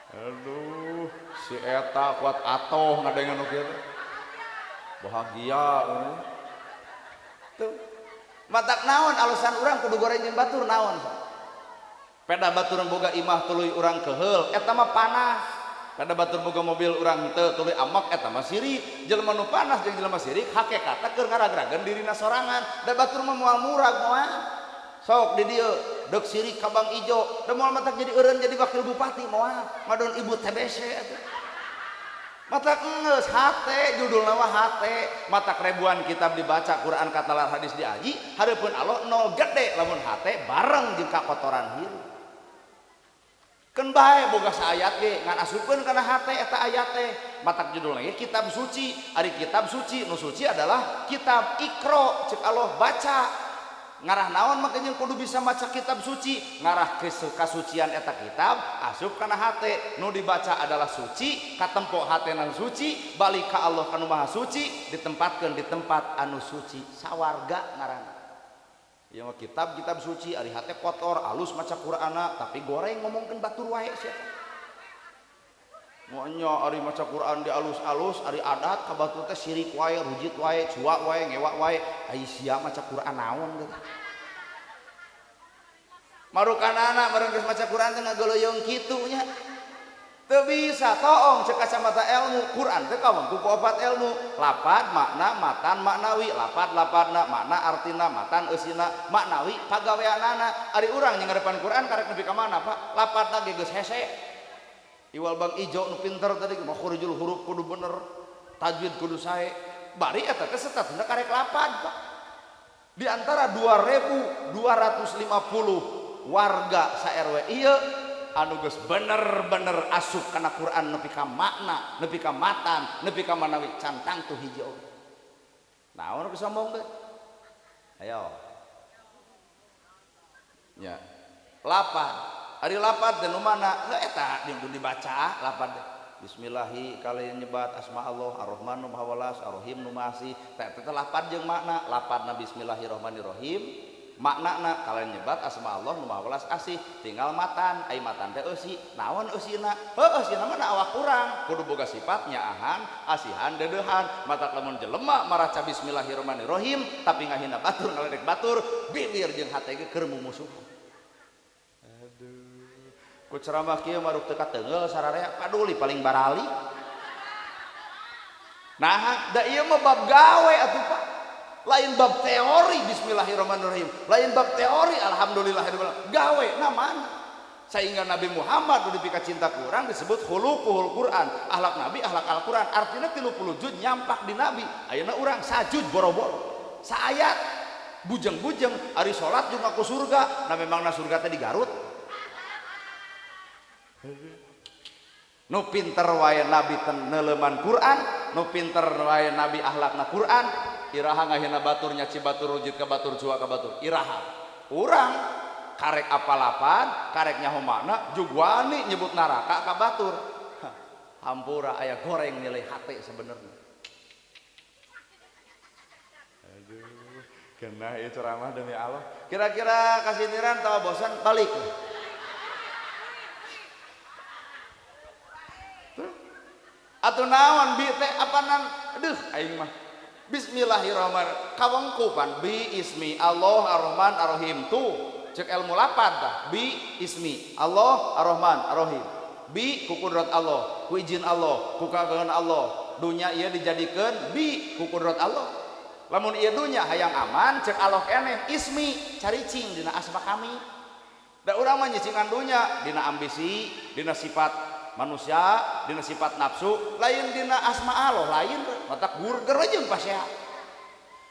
Aduh, si eta kuat atoh ngadengan nu kieu. Bahagia tuh. Matak naon alasan urang kudu goreng jeung batur naon? Peda batur boga imah tuluy urang keheul, eta mah panas. Peda batur boga mobil urang teu tuluy amak, eta mah sirik. Jelema nu panas jeung jelema sirik hakikatna keur ngaragrageun dirina sorangan. Da batur mah moal murag moal. Sok di dieu deuk sirik ka Bang Ijo, da moal matak jadi eureun jadi wakil bupati moal, ngadon ibu TBC atuh. Matak geus hate judulna mah hate, matak ribuan kitab dibaca Quran katalar hadis diaji, hareupeun Allah nol gede lamun hate bareng jeung kakotoran hirup. Keun bae boga saayat ge ngan asupkeun kana hate eta ayat teh. Matak judulna ge kitab suci, ari kitab suci nu suci adalah kitab Iqra ceuk Allah baca. Ngarah naon maka jeung kudu bisa maca kitab suci, ngarah kasucian eta kitab asup kana hate, nu dibaca adalah suci, katempo hatena suci, balik ka Allah kanu maha suci, ditempatkeun di tempat anu suci, sawarga ngaranna. Ieu mah kitab-kitab suci ari hate kotor, alus maca Qur'anna tapi goreng ngomongkeun batur wae sia. Monya ari maca Quran di alus-alus, ari adat ka batur teh sirik wae, rujit wae, cuak wae, ngewak wae. Ai sia maca Quran naon teh? Marukanana bareng geus maca Quran teh ngagoleuyeung kitu nya. Teu bisa toong cek kacamata ilmu Quran teh kawengku ku opat ilmu, lapad makna matan maknawi, lapad lapadna makna artina matan eusina maknawi pagaweanana. Ari urang jeung ngarepan Quran karek nepi ka mana Pak? Lapadna ge geus hese. Iwal Bang Ijo nu pinter tadi makhrijul huruf kudu bener, tajwid kudu sae. Bari eta teh statusna karek lapad Pak. Di antara 2250 warga sa RW ieu anu geus bener-bener asup kana Quran nepi ka makna, nepi ka matan, nepi ka manawi cantang tuh hiji oge. Naon nu sombong teh? Ayo. Nya. Lapad. Ari lapad teh nu mana? Heuh eta jeung dibaca lapad teh. Bismillahi kalayan nyebat asma Allah Ar-Rahman nu Maha Welas, Ar-Rahim nu Maha Asih. Teh eta lapad jeung makna. Lapadna bismillahirrahmanirrahim, maknana kalayan nyebat asma Allah nu Maha Welas Asih. Tinggal matan, ai matan teh eusi. Naon eusina? Heuh eusina mah awak urang, kudu boga sifat nyaahan, asihan, deudeuhan. Matak lamun jelema maraca bismillahirrahmanirrahim tapi ngahina batur ngaledek batur, bibir jeung hate ge keur mumusuhan. Ku ceramah kieu maruk teu kateunggeul sararea paduli paling barali. Nah, da ieu mah bab gawe atuh Pak. Lain bab teori bismillahirrahmanirrahim, lain bab teori alhamdulillahirabbil alamin. Gawe na mana? Sehingga Nabi Muhammad nu dipika cinta ku urang disebut khuluquhul Quran, akhlak Nabi akhlak Al-Quran. Artinya 30 juz nyampak di Nabi. Ayeuna urang sajud boro-boro. Saayat bujeng-bujeng ari salat juga ku surga. Nah memangna surga teh di Garut. Nu pinter wae Nabi neuleman Quran, nu pinter wae Nabi akhlakna Quran, iraha ngahina batur nyaci batur rujit ka batur cua ka batur. Iraha urang karek apalapan, karek nyaho makna, jug wani nyebut neraka ka batur. Hampura aya goreng nilai hate sebenarnya. Aduh, kena ieu ceramah demi Allah. Kira-kira kasiniran tawa bosan balik. Atuh naon bi teh apanan? Aduh aing mah. Bismillahirrahmanirrahim. Kawengku pan bi ismi Allah Ar-Rahman Ar-Rahim tuh cek ilmu lapad tah. Bi ismi Allah Ar-Rahman Ar-Rahim. Bi ku kudrat Allah, ku izin Allah, ku kagungan Allah. Dunya ieu dijadikeun bi ku kudrat Allah. Lamun ieu dunya hayang aman cek Allah keneh ismi caricing dina asma kami. Da urang mah nyicingan dunya dina ambisi, dina sifat manusia, dina sifat nafsu, lain dina asma Allah, lain matak burger aja pasea.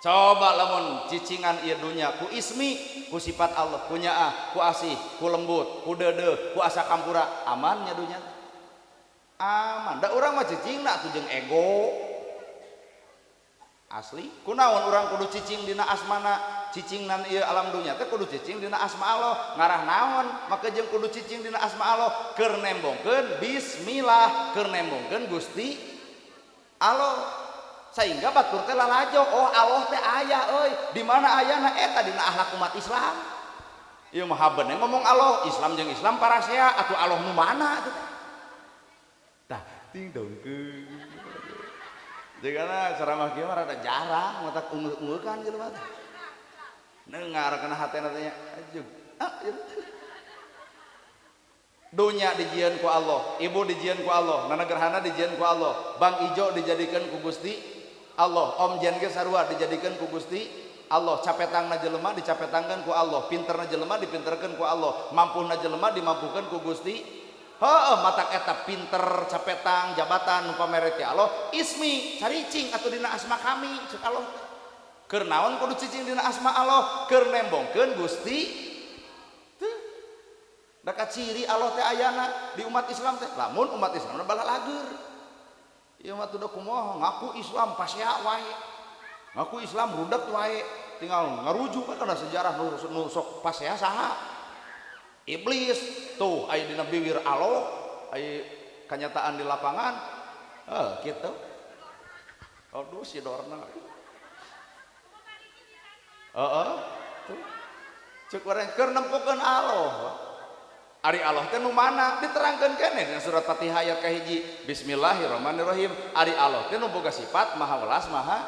Coba lamun cicingan ieu dunya ku ismi, ku sifat Allah, ku nyaah, ku asih, ku lembut, ku deudeuh, ku asa kampura, amannya dunya. Aman. Da urang mah cicingna atuh jeung ego. Asli, kunaon urang kudu cicing dina asmana, cicingnan ieu alam dunya teh kudu cicing dina asma Allah. Ngarah naon? Maka jeung kudu cicing dina asma Allah keur nembongkeun bismillah, keur nembongkeun Gusti Allah. Sehingga batur teh lalajo, oh Allah teh aya euy. Di mana ayana eta dina akhlak umat Islam. Ieu mah habeun ngomong Allah, Islam jeung Islam parasea atuh Allah nu mana atuh teh. Ting dongkeung. Jigana ceramah kieu mah rada jarang matak unggeukan jelema teh. Nengar kana hatena teh nya ajug. Ah dunya dijieun ku Allah, ibu dijieun ku Allah, nana gerhana dijieun ku Allah, Bang Ijo dijadikeun ku Gusti Allah, Om Jen ge sarua dijadikeun ku Gusti Allah, capetangna jelema dicapetangkeun ku Allah, pinterna jelema dipinterkeun ku Allah, mampuna jelema dimampukeun ku Gusti. Heueuh matak eta pinter capetang jabatan nu pamere ti Allah, ismi caricing atuh dina asma kami ceuk Allah. Keur naon kudu cicing dina asma Allah? Keur nembongkeun Gusti. Da ciri Allah teh ayana di umat Islam teh. Lamun umat Islam balah lager. Ieu mah tuh kumaha ngaku Islam pasea wae. Ngaku Islam rudet wae. Tinggal ngarujuk kana sejarah nu sok pasea saha? Iblis tuh aya dina biwir Allah, aya kanyataan di lapangan. Heuh kitu. Aduh si dorna. Heeh tuh. Ceuk urang keur nempokeun Allah. Ari Allah teh nu mana diterangkeun keneh dina surat Fatihah ayat kahiji. Bismillahirrahmanirrahim. Ari Allah teh nu boga sifat maha welas maha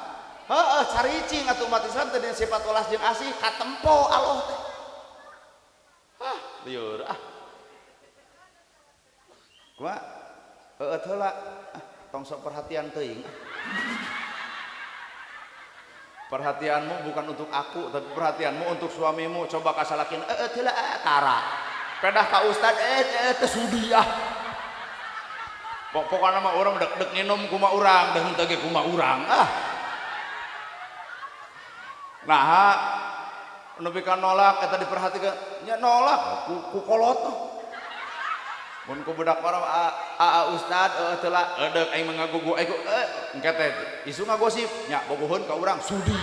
heueuh caricing atuh umat Islam teh dina sifat welas jeung asih katempo Allah teh. Hah lieur ah. Kumaha heueuh heula ah tong sok perhatian teuing. Perhatianmu bukan untuk aku tapi perhatianmu untuk suamimu. Coba kasalakin heueuh heula tara. Pedah ka ustad teh sudi ah. Pokokna mah urang dek-dek nginum kumaha urang, deh henteu ge kumaha urang ah. Naha nepi ka nolak eta diperhatikeun nya nolak ku kolot. Mun ku budak orang a ustad teu lah edeuk aing mah ngagugu aing engke teh isu ngagosip nya bogoheun ka urang sudi.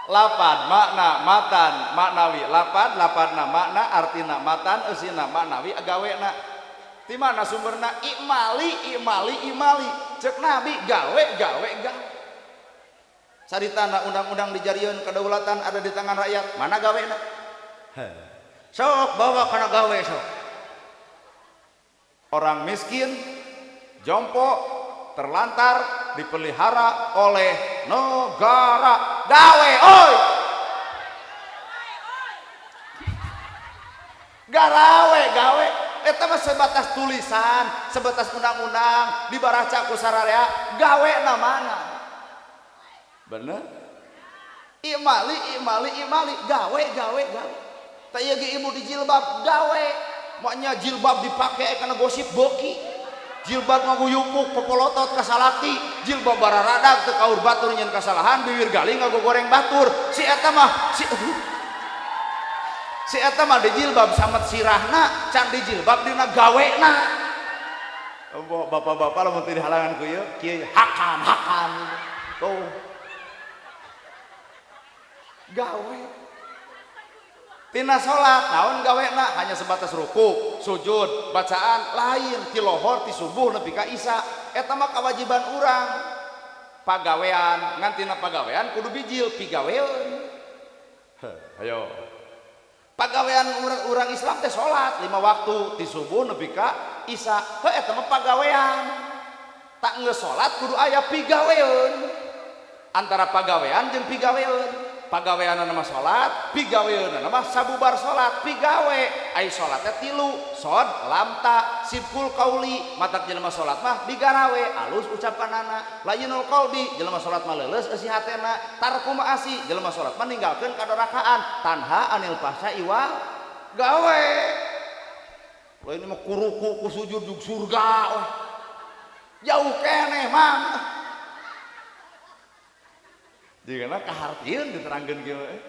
Lapan makna matan maknawi lapan lapanna makna artina matan eusina maknawi gawena ti mana sumberna imali imali imali ceuk nabi gawe gawe gawe saritana undang-undang dijarieun kedaulatan ada di tangan rakyat mana gawena sok bawa kana gawe sok orang miskin jompo terlantar dipelihara oleh negara gawe oi garawe gawe eta mah sebatas tulisan sebatas undang-undang dibaraca ku sararea gawe na mana bener imali imali imali gawe gawe gawe teh ieu ge ibu di jilbab gawe maknya jilbab dipake kana gosip boki jilbab ngaguyupuk popolotot kasalaki jilbab bararadag teu kaur batur nyeun kasalahan bibir galing ngagogoreng batur si eta mah si eta mah di jilbab samet sirahna can di jilbab dina gawena bapak-bapak lamun teu dihalangan ku ieu kieu hakan hakan tuh gawe tina salat naon gawena hanya sebatas ruku sujud bacaan lain ti lohor ti subuh nepi ka isya eta mah kewajiban urang pagawean ngan tina pagawean kudu bijil pigaweun ayo pagawean urang Islam teh salat 5 waktu ti subuh nepi ka isya heuh eta mah pagawean tak geus salat kudu aya pigaweun antara pagawean jeung pigaweun pagaweanna mah salat, pigaweanna mah sabubar salat, pigawe. Ai salatnya tilu, sod, lam ta, sibkul qauli, matak jelema salat mah digarawe, alus ucapanana, layinul qalbi, jelema salat mah leuleus eusi hatena, tarku maasi, jelema salat mah ninggalkeun kadorakaan, tanha anil fahsya'i wal gawe. Lain mah kuruku ku sujud jug surga. Jauh keneh mang. Jigana kahartieun diterangkeun kieu eh.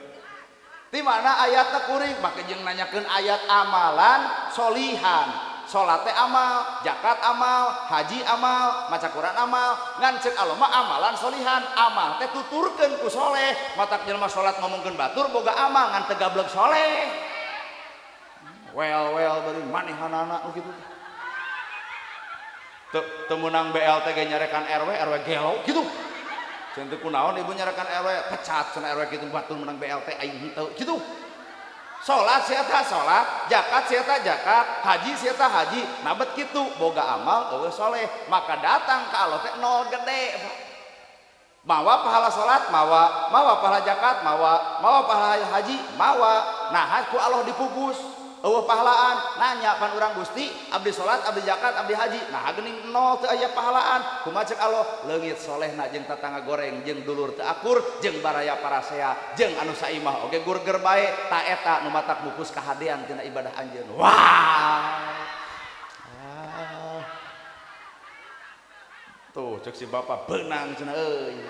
Ti mana ayatna kuring make jeung nanyakeun ayat amalan solihan. Salat teh amal, zakat amal, haji amal, maca Quran amal, ngan ceuk Allah mah amalan solihan. Amal teh tuturkeun ku soleh, matak jelema salat ngomongkeun batur boga amal ngan teu gablek soleh. Well well bari manehanana kitu teh. Teu meunang BLT ge nyarekan RW, RW gelo kitu. Jangan kunaon ibu nyarakan RW pecat cenah RW kitu batur menang BLT aing henteu kitu. Salat si eta salat, zakat si eta zakat, haji si eta haji, nabet kitu boga amal eueuh soleh, maka datang ka Allah teh nol gede, Pak. Mawa pahala salat, mawa, mawa pahala zakat, mawa, mawa pahala haji, mawa. Nah, ku Allah dipupus. Eueuh pahalaan, nanya pan urang Gusti, abdi salat, abdi zakat, abdi haji. Nah, geuning nol teu aya pahalaan. Kumaha ceuk Allah, leungit solehna jeung tatangga goreng, jeung dulur teu akur, jeung baraya parasea, jeung anu saimah oge gurger bae, ta eta nu matak mupus kahadean tina ibadah anjeun. Wah. Ah. Tuh cek si bapak beunang cenah euy.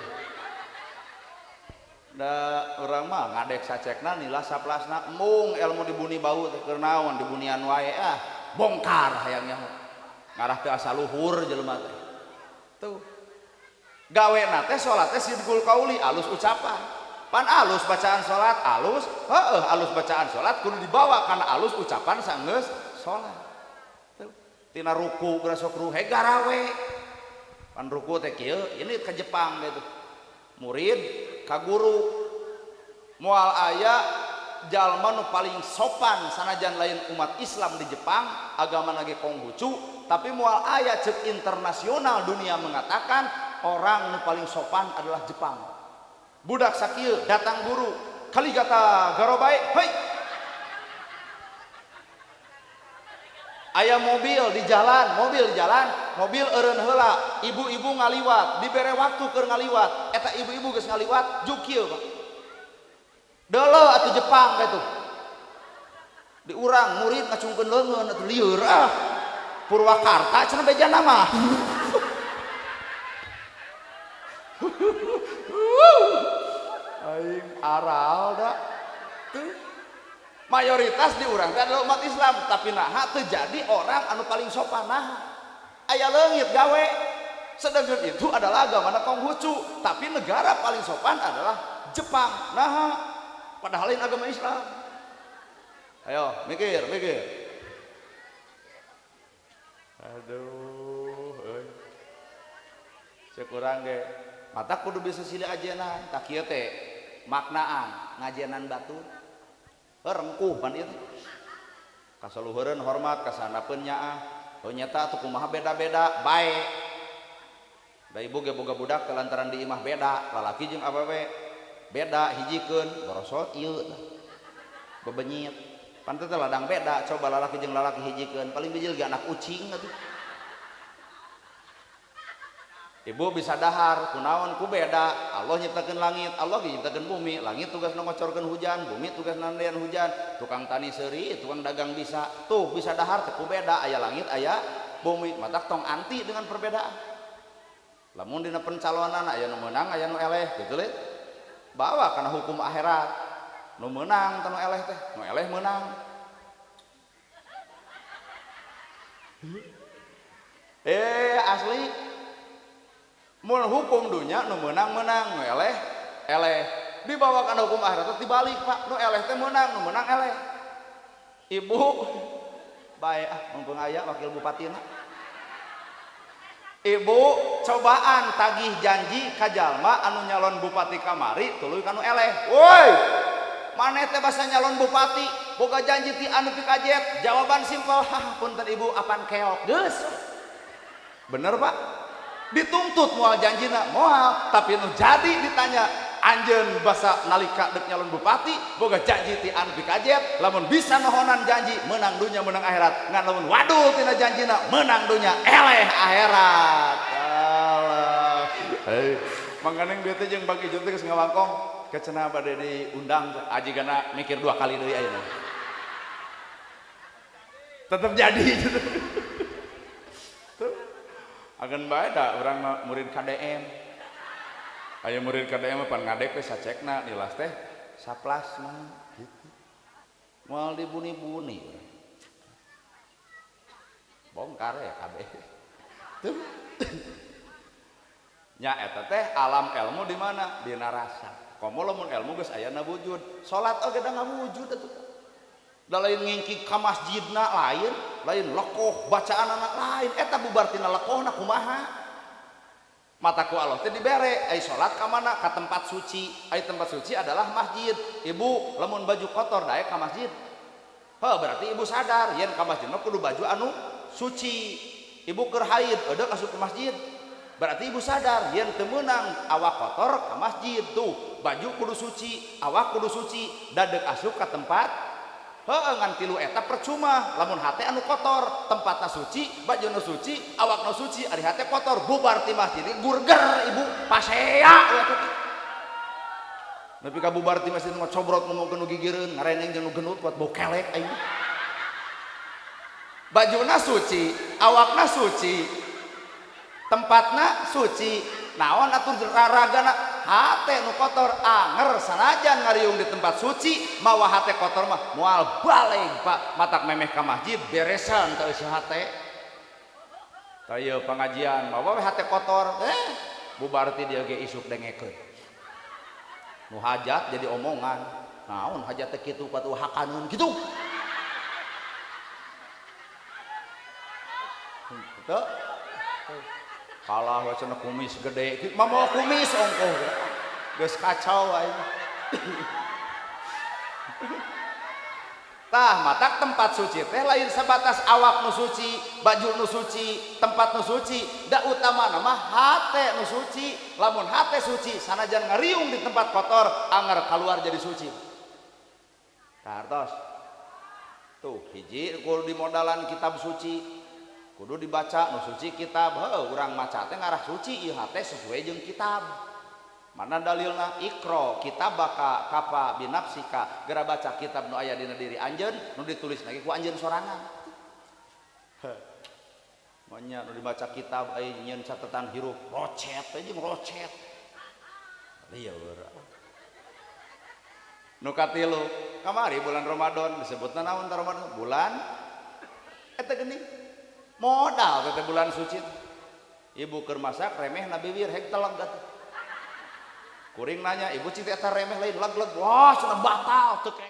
Da urang mah ngadek sacekna nila saplasna embung ilmu dibuni bau teh keur naon dibunian wae ah bongkar hayang nyaho ngarah teu asa luhur jelema teh. Tuh gawena teh salat teh sidqul qauli alus ucapan. Pan alus bacaan salat alus, heueuh alus bacaan salat kudu dibawa kana alus ucapan sanggeus salat. Tuh tina ruku geura sok ruhe garawe. Pan ruku teh kieu ini ka Jepang gitu. Murid ka guru moal aya jalma nu paling sopan sanajan lain umat Islam di Jepang agama lagi Konghucu tapi moal aya cek internasional dunia mengatakan orang nu paling sopan adalah Jepang. Budak sakieu datang guru kaligata garobae hei aya mobil di jalan, mobil di jalan, mobil eureun heula, ibu-ibu ngaliwat, dibere waktu keur ngaliwat, eta ibu-ibu geus ngaliwat, juk kieu Pak. Deuleu atuh Jepang kitu. Di urang murid ngacungkeun leungeun atuh lieur ah. Purwakarta cenah bejana mah. Aing aral da. Tuh. Mayoritas di urang teh adalah umat Islam, tapi naha teu jadi orang anu paling sopan naha. Aya leungit gawe. Sedangkan itu adalah agama Konghucu, tapi negara paling sopan adalah Jepang. Naha padahal lain agama Islam. Ayo mikir, mikir. Aduh, euy. Ceuk urang ge, mata kudu bisa silih ajenan, tah kieu teh maknaan ngajenan batur. Rengkuh pan ieu teh. Kasaluhureun hormat, kasanapeun nyaah. Oh nyata atuh kumaha beda-beda bae. Da ibu ge boga budak lantaran di imah beda, lalaki jeung awewe beda hijikeun, borosot ieu tah. Bebenyit. Pan teh ladang beda, coba lalaki jeung lalaki hijikeun, paling bijil ge anak ucing atuh. Ibu bisa dahar, kunaon ku beda. Allah nyiptakeun langit, Allah ge nyiptakeun bumi. Langit tugasna ngocorkeun hujan, bumi tugasna nandean hujan. Tukang tani seuri, tukang dagang bisa. Tuh bisa dahar teh ku beda, aya langit, aya bumi. Matak tong anti dengan perbedaan. Lamun dina pencalonan aya nu meunang, aya nu eleh, kitu leuh. Bawa kana hukum akhirat. Nu meunang teh nu eleh teh, nu eleh meunang. Asli mun hukum dunya nu meunang meunang, nu eleh eleh. Dibawa kana hukum akhirat teh dibalik, Pak. Nu eleh teh meunang, nu meunang eleh. Ibu bae ah mumpung aya wakil bupatina. Ibu cobaan tagih janji ka jalma anu nyalon bupati kamari tuluy ka nu eleh. Woi, maneh teh basa nyalon bupati, boga janji ti anu pikajet. Jawaban simpel, hah punten ibu apan keok. Geus. Bener, Pak? Dituntut moal janjina moal, tapi nu jadi ditanya anjeun basa nalika dek nyalon bupati boga janji ti anu pikajet, lamun bisa nohonan janji menang dunya menang akhirat, ngan lamun wadul tina janjina menang dunya eleh akhirat. Alah hei mangkaning duit teh jeung Bang Ijun teh geus ngawangkong kecenah bade diundang aji gana mikir dua kali deui ayeuna tetep jadi gitu. Tuh agan bae da urang murid KDM. Aya murid KDM pan ngadek we sacekna nilas teh saplasna gitu. Moal dibuni-buni. Bongkar ya kabeh. Tuh. Nya eta teh alam ilmu di mana? Dina rasa. Komo lamun ilmu geus aya na wujud. Salat oge da ngawujud atuh. Da lain ngingki ka masjidna lain, lain lekoh bacaanana lain, eta bubar tina lekohna kumaha? Mata ku Allah teh dibere, ai salat ka mana? Ka tempat suci. Ai tempat suci adalah masjid. Ibu lamun baju kotor daek ka masjid. Heuh berarti ibu sadar yen ka masjid mah kudu baju anu suci. Ibu keur haid eudeuk asup ke masjid. Berarti ibu sadar yen teu meunang awak kotor ka masjid tuh baju kudu suci, awak kudu suci, dadek asup ka tempat. Heuh ngan tilu eta percuma lamun hate anu kotor, tempatna suci, bajuna suci, awakna suci, ari hate kotor bubar ti masjid gurger ibu pasea we teh. Nepi ka bubar ti masjid mah cobrot ngomongkeun nu gigireun, ngareneng jeung nu gendut kuat bau kelek aing. Bajuna suci, awakna suci, tempatna suci, naon atuh raragana hate nu kotor anger sanajan ngariung di tempat suci mawa hate kotor mah moal baleg Pak matak memeh ka masjid beresan teu eusi hate. Tah ieu pangajian mawa we hate kotor bubar ti dieu ge isuk dengekeun. Nu hajat jadi omongan naon hajat teh kitu patuh hakaneun kitu. Teu kalah we cenah kumis gede mah mawa kumis ongkoh geus kacau aing. Tah matak tempat suci teh lain sabatas awak nu suci, baju nu suci, tempat nu suci, da utamana mah hate nu suci. Lamun hate suci sanajan ngariung di tempat kotor anger keluar jadi suci. Tah artos. Tuh hiji kudu dimodalan kitab suci. Kudu dibaca nu suci kitab. Heuh urang maca teh ngarah suci ieu hate sesuai jeung kitab. Mana dalilna ikro kitabaka kafa binafsika geura baca kitab nu aya dina diri anjeun nu ditulis lagi ku anjeun sorangan. Heuh. Manya nu dibaca kitab aya nyieun catatan hirup rocet teh jeung rocet. Lieur. Nu katilu kamari bulan Ramadan disebutna naon teh Ramadan? Bulan eta geuning modal teh bulan suci. Ibu keur masak remeh na bibir hek teleg atuh. Kuring nanya, ibu cing teh eta remeh lain leg-leg. Wah, cenah batal teu.